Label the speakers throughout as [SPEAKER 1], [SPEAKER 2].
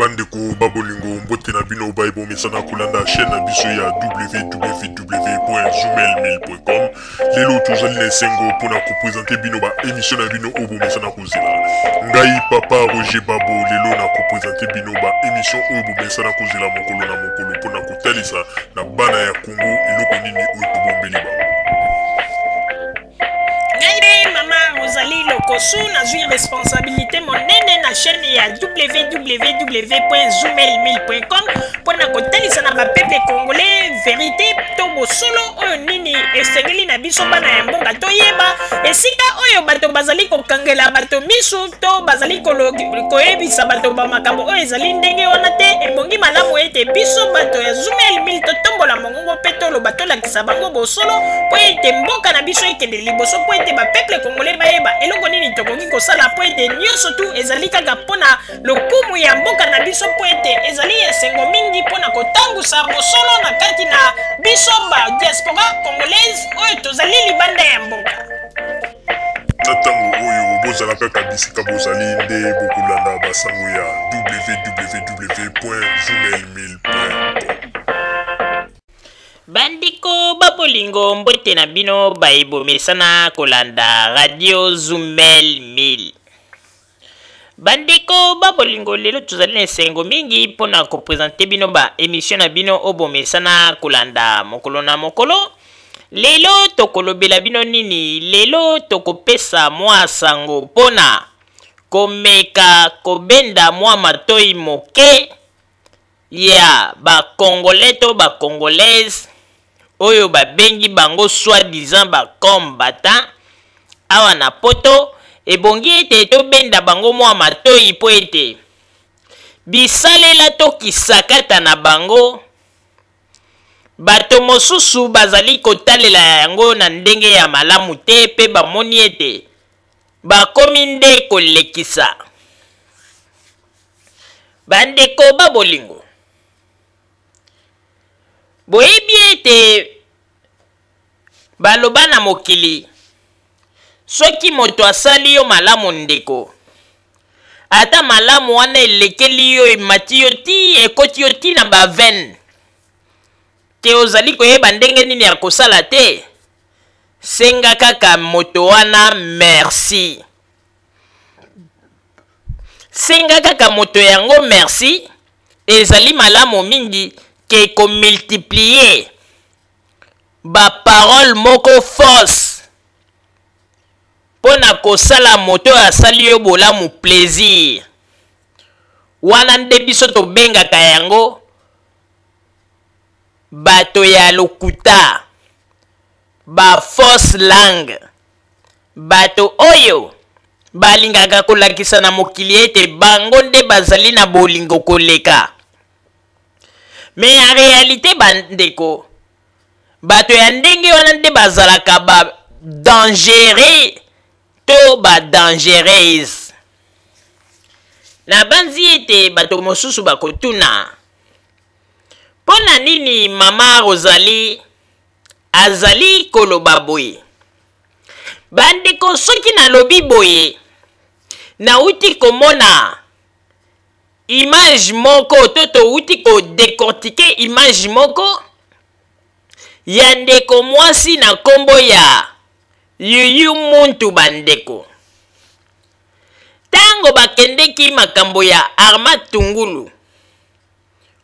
[SPEAKER 1] Bandeko ba bolingo, mbote na bino baye bomesana kolanda chaîne na biso ya www.zoomail1000.com. Lelo tozali na esengo mpona kopresente bino ba émission na bino oyo bomesana kozela. Ngai papa Roger Babo lelo na kopresente bino ba émission oyo bomesana kozela mokolo na mokolo mpona kotalisa na bana ya Congo eloko nini oyo tobombeli bango.
[SPEAKER 2] Ngai mpe mama Rosalie Lokosu nazwi responsabilité monene na chaîne ya www.zoomail1000.com mpo na kotalisa na bapeuple congolais verité to bosolo oyo nini esengeli na biso bana ya mboka toyeba esika oyo bato bazali kokangela bato misu to bazali koyebisa bato ba makambo oyo ezali ndenge wana te. Ebongi malamu ete biso bato ya Zoomail 1000 totombola mongongo mpe toloba, tolakisa bango bosolo mpo ete mboka na biso ekende liboso, mpo ete bapeuple congolais bayeba eloko nini tokoki kosala, mpo ete nyonso tu ezali kaka mpo na lokumu ya mboka na biso, mpo ete ezali esengo mingi mpo na kotangusa bosolo na kati na biso ba diaspora congolaise oyo tozali libanda ya mboka.
[SPEAKER 1] Na ntango oyo bozala kaka bisika bozali nde bokolanda basango ya www.zoomail1000.com.
[SPEAKER 2] Bandeko ba bolingo, mbote na bino baye bomesana kolanda radio Zumel 1000. Bandeko ba bolingo, lelo tozali na esengo mingi mpona kopresente bino ba emission na bino oyo bomesana kolanda mokolo na mokolo. Lelo tokolobela bino nini? Lelo tokopesa mwa sango mpona komeka kobenda mwa matoi moke ya ba congolais to ba congolaise oyo babengi bango soi-disant ba combattant awa na poto. Ebongi ete tobenda bango mwa matoi mpo ete bisalela to kisakata na bango, bato mosusu bazali kotalela yango na ndenge ya malamu te mpe bamoni ete bakomi nde kolekisa. Bandeko ba bolingo, boyebi ete baloba na mokili, soki moto asali yo malamu ndeko, ata malamu wana elekeli yo, emati yo ti ekoti yo ti na bavene te, ozali koyeba ndenge nini ya kosala te, senga kaka moto wana merci. Senga kaka moto yango merci, ezali malamu mingi ke komultiplie baparole moko fausse mpo na kosala moto oyo asali yo bolamu plaisir. Wana nde biso tobengaka yango bato ya lokuta, ba fausse langue, bato oyo balingaka kolakisa na mokili ete bango nde bazali na bolingo koleka. Me en réalité bandeko, bato ya ndenge wana nde bazalaka ba dangereux to ba dangereuse. Nabanzi ete bato mosusu bakotuna mpo na nini mama Rosalie azali koloba boye. Bandeko, soki nalobi boye, nauti komona image moko to touti kodecortike image moko ya ndeko mwasi na nkombo ya Yuyu Muntu. Bandeko, ntango bakendeki makambo ya Armand Tungulu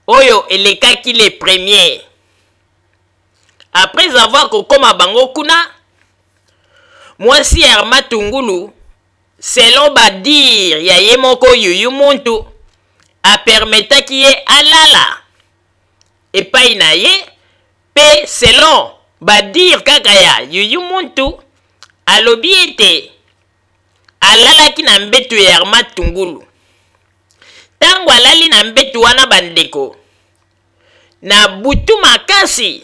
[SPEAKER 2] oyo elekaki le premier, après avoir kokoma bango kuna, mwasi ya Armand Tungulu, selon badire ya ye moko Yuyu Muntu, apermetaki ye alala epai na ye, mpe selon badire kaka ya Yuyu Muntu, alobi ete alalaki na mbeto ya Armand Tungulu. Ntango alali na mbeto wana bandeko, na butu makasi,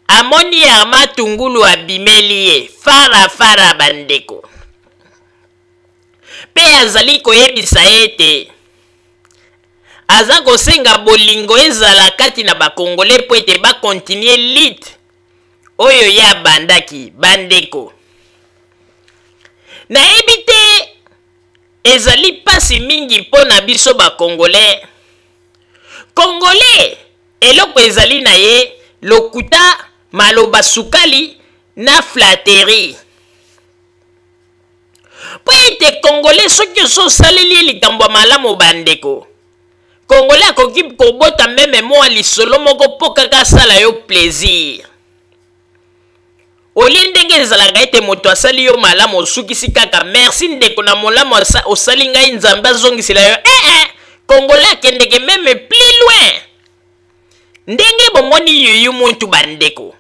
[SPEAKER 2] amoni Armand Tungulu abimeli ye fara fara bandeko, mpe azali koyebisa ye ete aza kosenga bolingo ezala kati na bakongole mpo ete bakontinue lite oyo ye abandaki. Bandeko, nayebi te. Ezali pasi mingi mpo na biso ba congolais. Congolais eloko ezali na ye lokuta, maloba sukali na flatterie. Mpo ete congolais soki osi osaleli ye likambo ya malamu bandeko, congolais akoki kobota meme mua lisolo moko mpo kaka asala yo plaisir. Olie ndenge ezalaka ete moto asali yo malamu osukisi kaka merci ndeko na molamu osali ngai Nzambe azongisela yo eh eh Congolais akendeke meme plus loin ndenge bomoni yuyu muntu bandeko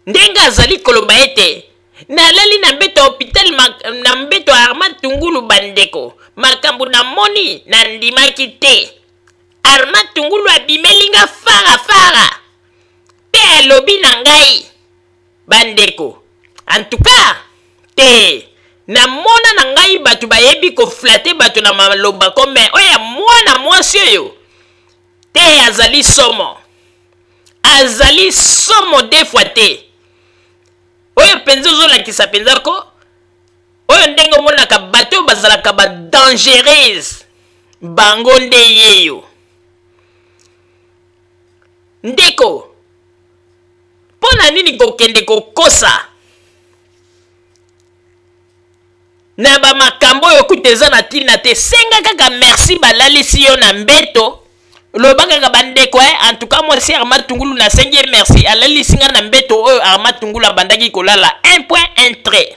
[SPEAKER 2] ndenge azali koloba ete nalali na mbeto ya hopital na mbeto ya Armand Tungulu bandeko makambo namoni nandimaki te Armand Tungulu abimeli nga fara fara mpe alobi na ngai bandeko en tout cas te namona na ngai bato bayebi koflate bato na maloba ko me oyo ya mwana mwasi oyo te azali somo azali somo de fois te oyo mpenza ozolakisa mpenza ko oyo ndenge omonaka bato oyo bazalaka ba dangereuse bango nde yeyo ndeko mpo na nini kokende kokosa na bamakambo oyo kuta eza na ntina te senga kaka merci balalisi yo na mbeto loba kaka bandeko eh, en tout cas mwasi arma tungulu nasengi ye merci alalisi nga na mbeto oyo arma tungulu abandaki kolala 1 point 1 trait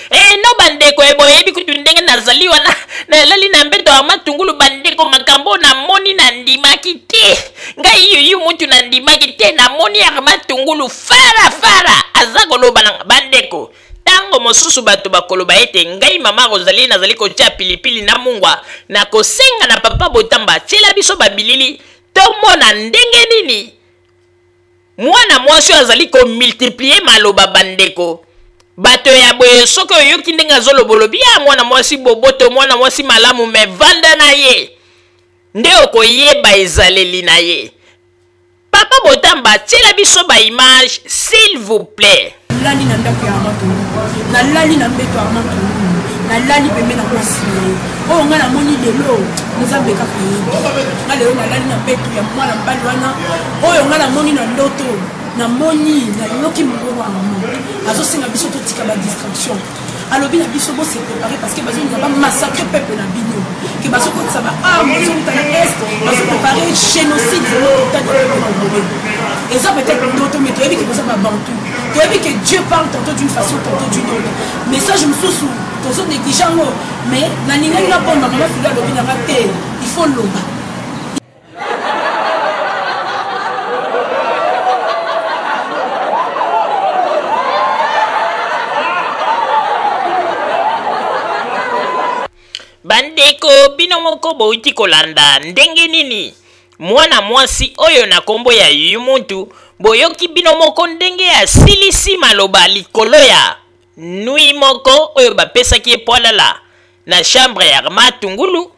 [SPEAKER 2] Eh, no bandeko e boyebi kutu ndenge nazali wana nalali na mbeto ya matungulu bandeko makambo namoni nandimaki te ngai yuyu mutu nandimaki te namoni ya matungulu fara fara aza koloba na bandeko ntango mosusu bato bakoloba ete ngai mama rosalie nazali kotya pilipili na mungwa nakosenga na papa botamba tyela biso babilili tomona ndenge nini Mwana mwasi oyo azali ko multiplier maloba bandeko. Bato ya boye soki oyoki ndenge azoloba olobi ya mwana mwasi boboto, mwana mwasi malamu, me vanda na ye nde okoyeba ezaleli na ye. Papa Botamba tiela biso ba image s'il vous plaît.
[SPEAKER 3] Nalali na ndako ya Armand Tungulu, nalali na mbeto ya Armand Tungulu, nalali pembe na mwasi na ye oyo ngai namoni lelo nzambe kaka yebi nga lelo nalali na mbeto ya mwana mobali wana oyo ngai namoni na ndoto namoni nayoki mongongo ya mama azosenga biso totika badistraction alobi na biso bose prépare parce que bazolinga bamassacre peuple na bino ke bazokotisa baarme ezowuta na est bazoprépare génocide vraiment total ya peuple congolais eza peut-être ndoto mais toyebi ke boza babantu toyebi ke dieu parle tantôt d'une façon tantôt d'une autre message mosusu tozo néglige yango mais nalingaki nabomba mama filo alobi nanga te il faut loba.
[SPEAKER 2] Bandeko bino moko bouti kolanda ndenge nini mwana mwasi oyo na kombo ya Yumuntu boyoki bino moko ndenge asilisi maloba likolo ya nui moko oyo bapesaki ye mpo alala na chambre ya Armand Tungulu.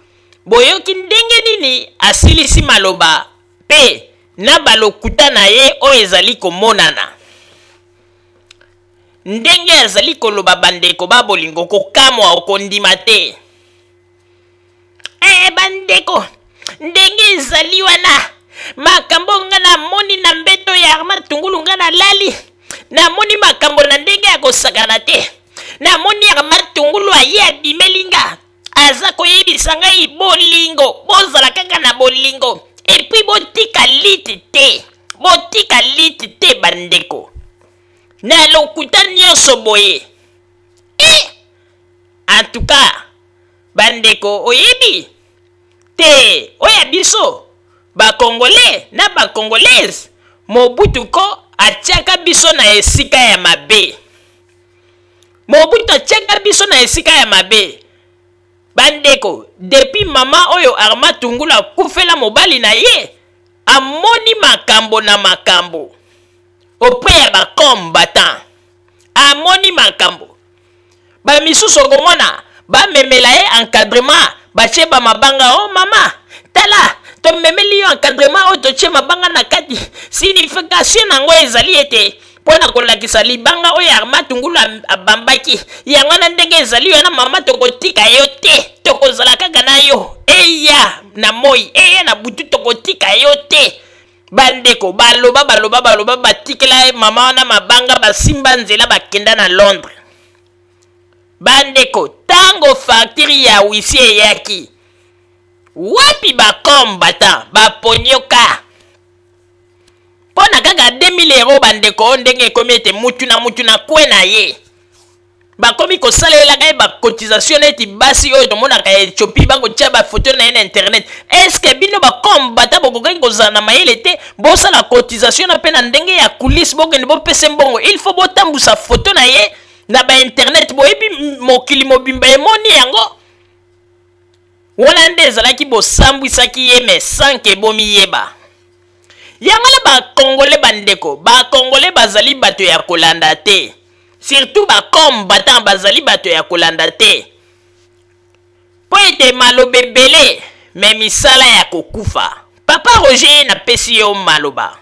[SPEAKER 2] Boyoki ndenge nini asilisi maloba mpe na balokuta na ye oyo ezali komonana. Ndenge azali koloba bandeko ba bolingo kokamwa okondima te. Eh bandeko, ndenge ezali wana makambo nga namoni na mbeto ya Armand Tungulu nga nalali namoni makambo na ndenge ya kosakana te. Namoni Armand Tungulu aye abimeli nga aza koyebisa ngai bolingo bozala kaka na bolingo epuis botika lite te botika lite te bandeko na lokuta nyonso boye e en tout cas bandeko oyebi te oyo ya biso bakongolais na bakongolaise mobutu ko atiaka biso na esika ya mabe Mobutu atiaka biso na esika ya mabe. Bandeko, depuis mama oyo Arma Tungulu akufela mobali na ye, amoni makambo na makambo auprès ya ba combattant. Amoni makambo. Ba misusu okomona bamemela ye encadrement, batie ba mabanga oh mama, tala tomemeli yo encadrement oyo totie mabanga na kati. Signification nango ezali ete. mpo na kolakisa libanga oyo Armand Tungulu abambaki. Yango wana ndenge ezali wana, mama, tokotika yo te, tokozala kaka na yo, eya na moi eya na butu, tokotika yo te. Bandeko baloba baloba baloba, batikela ye mama wana mabanga, basimba nzela bakenda na Londres. Bandeko, ntango facture ya huissier eyaki, wapi bacombattant baponioka mpo na kaka 2000 euro? Bandeko, oyo ndenge ekomi ete mutu na mutu na kwe na ye, bakomi kosalelaka ye bacotisation neti basi oyo tomonaka ya Ethiopie, bakotia bafoto na ye na internet. Est-ce bino bacombattants bokokaki kozala na mayele te, bosala cotisation na mpe na ndenge ya coulisse, bokende bopesa mbongo? Il faut botambusa foto na ye na bainternet, boyebi mokili mobimba emoni yango. Wana nde ezalaki bosambwisaki ye, mais sans que bomiyeba yango na bakongole. Bandeko, bakongole bazali bato ya kolanda te, surtout bacombattant bazali bato ya kolanda te, mpo ete maloba ebele mais misala ya kokufa. Papa Roger, napesi yo maloba.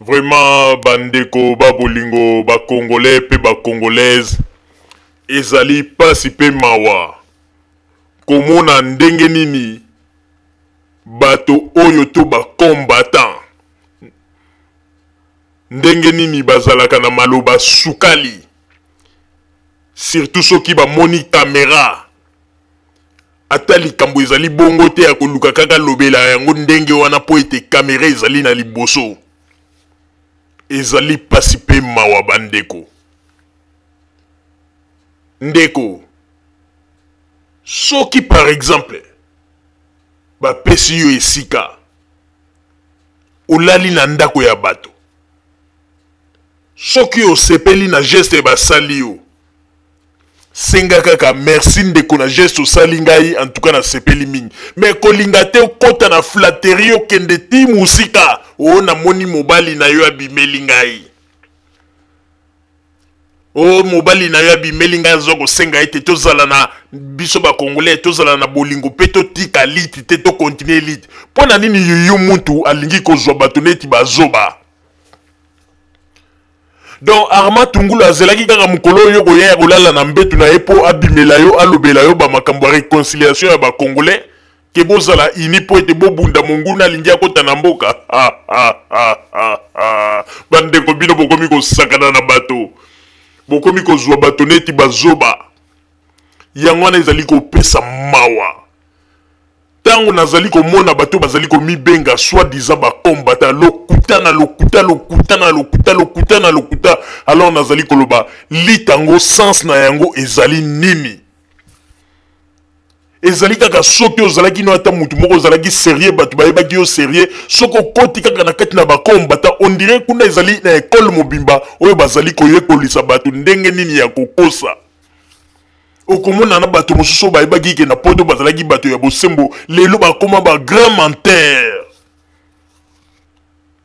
[SPEAKER 1] Vraiment, bandeko babolingo, bacongolais mpe bacongolaise, ezali mpasi mpe mawa komona ndenge nini bato oyo to bacombattant, ndenge nini bazalaka na maloba sukali, surtout soki bamoni kamera. Ata likambo ezali bongo te, ya koluka kaka lobela yango ndenge wana mpo ete kamera ezali na liboso. Ezali mpasi mpe mawa, bandeko. Ndeko, soki par exemple bapesi yo esika olali na ndako ya bato, soki osepeli na geste basali yo, senga kaka merci: "Ndeko, na geste osali ngai, en tout cas nasepeli mingi." Mais kolinga te okɔta na flatterie, okende ti mosika: "O, namoni mobali na yo abimeli ngai, o mobali na yo abimeli ngai, aza kosenga ete tozala na biso bacongolais, tozala na bolingo mpe totika lutte te, tocontinuer lutte." Mpo na nini yuyu muntu alingi kozwa bato neti bazoba? Donc Armand Tungulu azelaki kaka mokolo oyo koya ya kolala na mbetu na ye mpo abimela yo, alobela yo bamakambo ya réconciliation ya bacongolais, ke bozala ini mpo ete bobunda monguna alingi akota na mboka. Bandeko, bino bokomi kosakana na bato, bokomi kozwa bato neti bazoba. Yango wana ezali kopesa mawa ntango nazali komona bato bazali komibenga soi-disant bacombattants, lokuta na lokuta, lokuta na lokuta, lokuta na lokuta. Alors nazali koloba, lutte yango, sens na yango ezali nini? Ezali kaka soki ozalaki no ata mutu moko ozalaki sérieux, bato bayebaki yo sérieux. Soki okoti kaka na kati na bacombattants, on dirait kuna ezali na ekole mobimba oyo bazali koyekolisa bato ndenge nini ya kokosa. Okomona na bato mosusu oyo bayebaki ke na poto bazalaki bato ya bosembo, lelo bakóma bagrand menteur,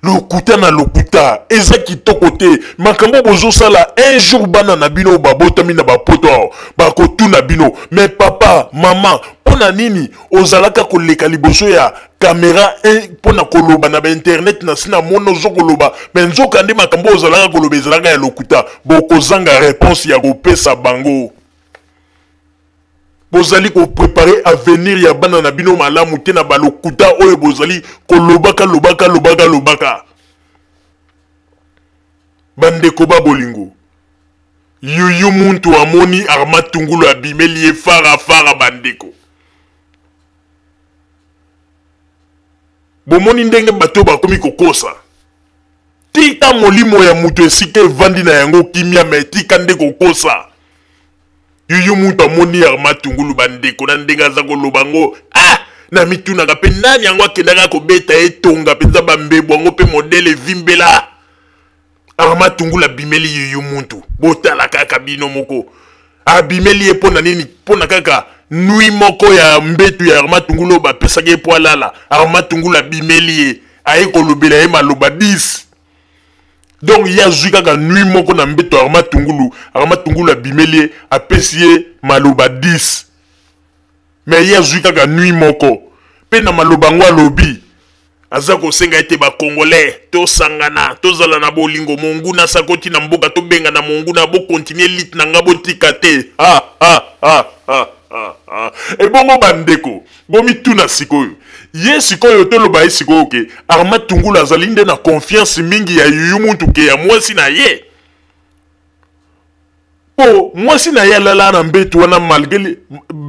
[SPEAKER 1] lokuta na lokuta. Eza kitoko te makambo bozosala. Un jour bana na bino babotami na bapoto awa bakotuna bino: "Mais papa, mama, mpo na nini ozalaka koleka liboso ya kamera mpo na koloba na bainternet? Na si namona ozo koloba, mais nzoka nde makambo ozalaka koloba ezalaka ya lokuta." Bokozanga réponse ya kopesa bango. Bozali kopréparer avenir ya bana na bino malamu te na balokuta oyo bozali kolobaka, lobaka, lobaka, lobaka. Bandeko ba bolingo, yuyu muntu amoni Armand Tungulu abimeli ye fara fara. Bandeko, bomoni ndenge bato bakomi kokosa. Tika molimo ya moto esika evandi na yango kimia, mais tika nde kokosa. Yuyu muntu amoni Armand Tungulu, bandeko, na ndenge aza koloba ngo, ah, na mitunaka mpe nani yango akendaka kobeta ye tonga mpenza bambebo yango mpe modele evimbela. Armand Tungulu abimeli yuyu muntu, botala kaka bino moko, abimeli ye mpo na nini? Mpo na kaka nuit moko ya mbetu ya Armand Tungulu oyo bapesaki ye mpo alala. Armand Tungulu abimeli ye, aye kolobela ye maloba 10. Donc ye azwi kaka nuit moko na mbeto ya Armand Tungulu, Armand Tungulu abimeli ye, apesi ye maloba 10. Mais ye azwi kaka nuit moko mpe na maloba yango alobi. Aza kosenga ete ba Congolais tosangana, tozala na bolingo, monguna sakoti na mboka, tobengana monguna, bo continuer lutte na nga, botika te. Ha ha ha ha ha ha. Ebongo bandeko, bomituna sikoyo, ye sikoyo toloba ye sikoyo ke Armand Tungulu azali nde na confiance mingi ya Youyou Muntu ke ya mwasi na ye? Po mwasi na ye alala na mbetu wana malgré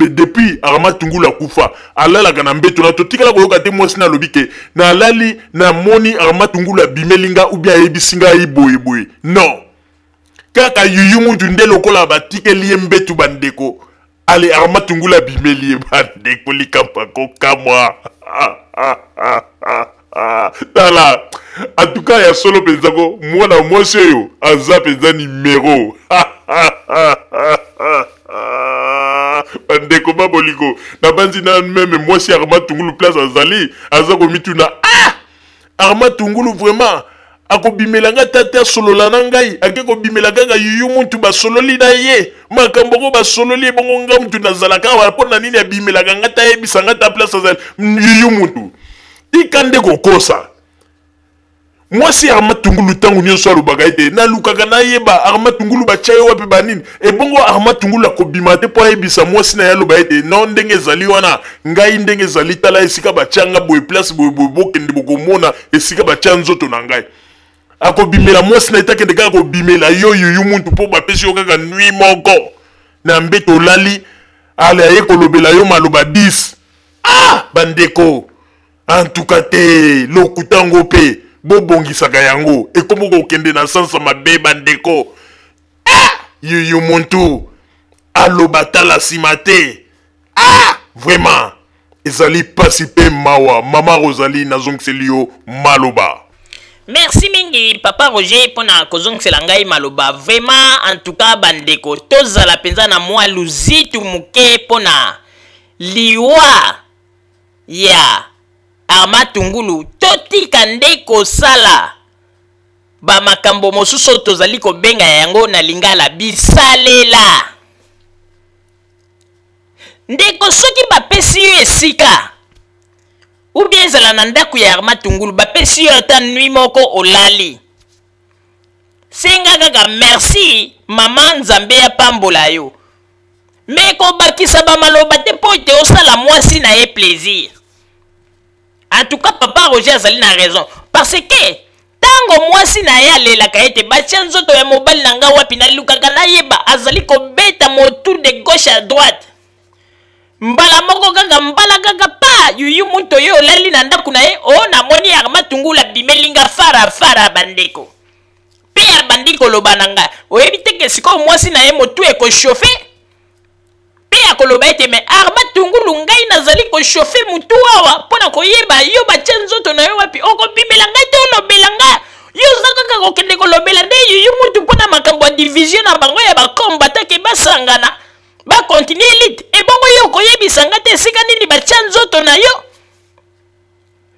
[SPEAKER 1] depuis Armand Tungulu akufa alalaka na mbetu wana, totikala koyoka te mwasi na alobi ke nalali namoni Armand Tungulu abimeli nga ou bien ayebisi ngai boye boye. Non, kaka Youyou Muntu nde lokola batikeli ye mbetu bandeko, ale Armand Tungulu abimeli ye bandeko, likambo akokamwa. Tala, en tout cas ya solo mpenza ko mwana mwasi oyo aza mpenza numero. Bandeko ba bolingo, nabanzi na meme mwasi ya Armand Tungulu place azali aza komituna, ah, Armand Tungulu vraiment akobimela nga tata asolola na ngai, ake kobimela kaka Youyou Muntu basololi na ye makambo yango basololi, ebongo nga mutu nazalaka awa mpo na nini abimelaka nga ta ayebisa nga ta place azali? Youyou Muntu, tika nde kokosa. Mwasi ya Armand Tungulu ntango nyonso alobaka ete nalukaka nayeba Armand Tungulu batya ye wapi banini. Ebongo Armand Tungulu akobima te mpo ayebisa mwasi na ye aloba ete non, ndenge ezali wana ngai ndenge ezali tala esika batya nga boye place boye boye, bokende bokomona esika batya nzoto na ngai. Akobimela mwasi na ye takende kaka kobimela yo Youyou Muntu mpo bapesi yo kaka nuit moko na mbeto olali, ale aye kolobela yo maloba 10. Ah bandeko, en tout cas te lokuta ngo mpe bobongisaka yango ekomi kokende na sansa mabe bandeko. Ah Youyou Muntu aloba tala nsima te. Ah vraiment ezali pasi mpe mawa. Mama Rosalie, nazongiseli yo maloba.
[SPEAKER 2] Merci mingi papa Roger mpona kozongisela ngai maloba. Vraiment en tout cas bandeko, tozala mpenza na mwa luzitu moke mpona liwa ya Armand Tungulu. Totika nde kosala ba makambo mosusu oyo tozali kobenga yango na lingala bisalela. Ndeko, soki bapesi yo esika ou bien ezala na ndako ya Armand Tungulu, bapesi yo ata nuit moko olali, senga kaka merci mama, Nzambe apambola yo. Me kobakisa ba maloba te mpo ete osala mwasi na ye plaisir. En tout cas papa Roger azali na raison, parce que tango mwasi na ye alelaka ete batia nzoto ya mobali na nga wapi, nalukaka nayeba, azali kobeta motu de gauche à droite, mbala moko kaka mbala kaka pa Youyou Muntu oyo olali na ndako na ye, o namoni Armand Tungulu abimeli nga fara fara bandeko, pe abandi koloba na nga. Oyebi te ke sikoyo mwasi na ye motu ekochauffe pe akoloba ete me Armand Tungulu ngai nazali kochauffe motu awa mpo na koyeba yo batia nzoto na yo wapi, okobimela ngai te olobela nga, yo oza kaka kokende kolobela nde Youyou Muntu mpo na makambo ya division na bango ya bakombatake basangana bakontinue elite, ebongo yo okoyebisa nga te esika nini batia nzoto na yo.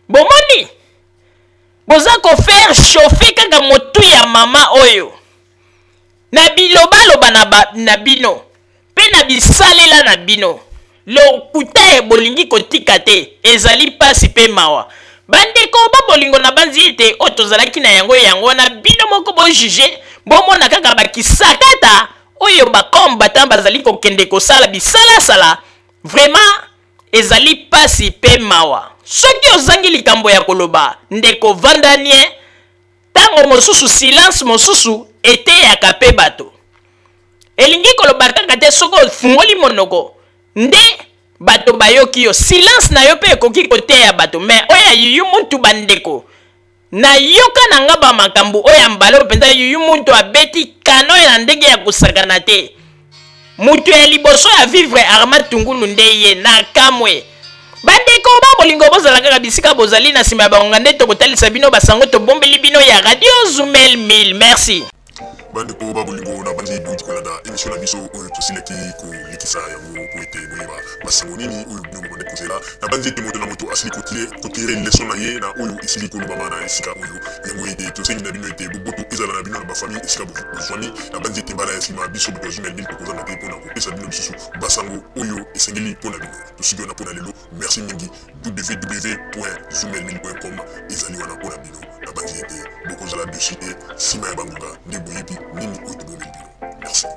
[SPEAKER 2] Bomoni boza kofaire chauffer kaka motu ya mama oyo na bilobaloba na bino mpe na bisalela na bino. Lokuta ya bolingi kotika te ezali pasi mpe mawa. Bandeko ba bolingo, na banzi ete oyo tozalaki na yango yango wana, bino moko bojuge, bomona kaka bakisakata oyo bakombatant bazali kokende kosala bisalasala. Vraiment ezali pasi mpe mawa. Soki ozangi likambo ya koloba, ndeko, vanda nie. Tango mosusu silence mosusu eteyaka mpe bato. Elingi koloba kaka te soki ofungoli monoko nde bato bayoki yo. Silence na yo mpe ekoki koteya bato. Mais oyo ya Youyou Muntu bandeko, nayoka na nga ba makambo oyo ya mbala oyo mpenza Youyou Muntu abeti kano ya ndenge ya kosakana te. Moto ya liboso ya vivre Armand Tungulu nde ye na kamwe. Bandeko ba bolingo, bozala kaka bisika bozali na nsima ya bangonga nde tokotalisa bino basango tobombeli bino ya Radio Zumel 1000. Merci.
[SPEAKER 1] Bandeko ba bolingo, na bandi bouti kolanda émission na biso oyo tosilaki kolekisa yango po ete boyeba basango nini oyo bino bobandi kozela. Na bandi ete moto na moto asili kotire leson na ye na oyo esili kolobama na esika oyo yango ete tosengi na bino ete boboto ezala na bino na bafamille esika bozwami. Na bandi ete mbala ya nsima biso bato ya Zumel Mil tokozanga te mpona kopesa bino lisusu basango oyo esengeli mpo na bino. Tosuki wana mpo na lelo. Merci mingi. www.zoomelmil.com ezali wana mpo na bino. Nabanzi ete bokozala dessus te nsima ya bangonga nde boyebi nini oyo tobomeli bino. Merci.